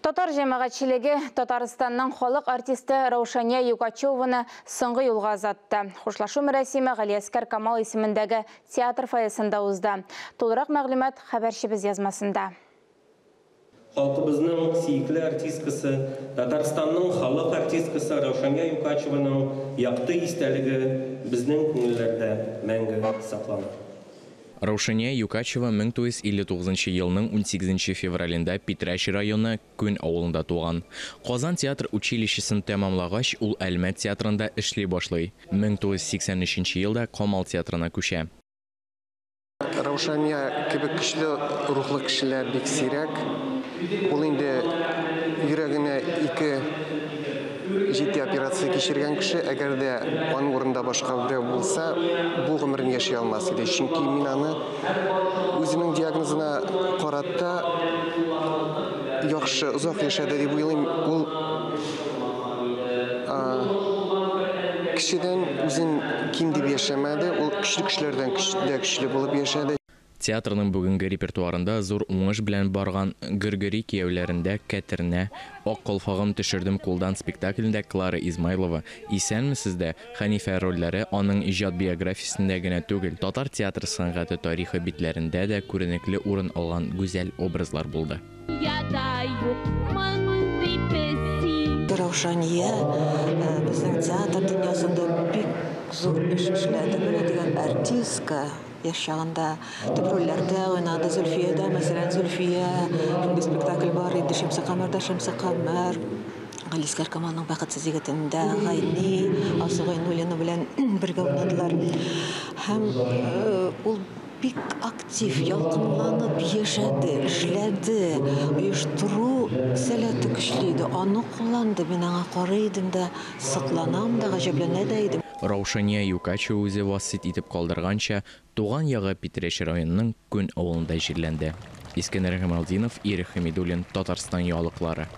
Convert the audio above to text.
Татар җәмәгатьчелеге Татарстанның халык артисты Раушания Юкачеваны соңгы юлга озатты. Хушлашу мәрасиме Галиәскәр Камал исемендәге театр фойесында узды. Тулырак мәгълүмат хәбәрчебез язмасында. Халкыбызның сөекле артисткасы, Татарстанның халык артисткасы Раушания Юкачеваның якты истәлеге безнең күңелләрдә мәңге сакланыр. Раушания Юкачева 1959 елның 18 февралендә Питрәч районы Күн авылында туган. Казан театр училищесын тәмамлагач, ул Әлмәт театрында эшли башлый. 1983 елда Камал театрына күчә. Раушания кебек көчле рухлы кешеләр бик сирәк. Ул инде йөрәгенә ике җитди операция кичергән кеше, әгәр дә аның урынында башка берәү булса, бу гомерен яши алмас иде. Чөнки мин аны үзенең диагнозына карата яхшы, озак яшәде дип уйлыйм. Ул кешедән үзен ким дип яшәмәде, ул көчле кешеләрдән дә көчле булып яшәде. Театрның бүгенге репертуарында зур уңыш белән барган Гөргөри кияүләрендә Кәтернә, Ак калфагым төшердем кулдан спектаклендә Клара Измайлова, Исәнмесез дә Хәнифә рольләре аның иҗат биографиясендә генә түгел, татар театр сәнгате тарихы битләрендә дә күренекле урын алган гүзәл образлар булды. Раушания безнең театр дөньясында бик зур эш эшләде. Менә дигән артистка. Яшь чагында төп рольләрдә уйнады. Зөлфиядә, мәсәлән, Зөлфия, шундый спектакль бар иде, Шәмсекамәрдә Шәмсекамәр, Галиәсгар Камалның Бәхетсез егетендә Гайни, Алсу Гайнуллина белән бергә уйнадылар. Һәм ул бик актив, ялкынланып яшәде, эшләде, оештыру сәләте көчле иде. Аны кулланды. Мин аңа карый идем дә, сокланам да, гаҗәпләнә дә идем. Раушания Юкачева үзе васыять итеп калдырганча, туган ягы Питрәч районының Күн авылында җирләнде. Искәндәр Гамалдинов, Ирек Хәмидуллин, Татарстан яңалыклары.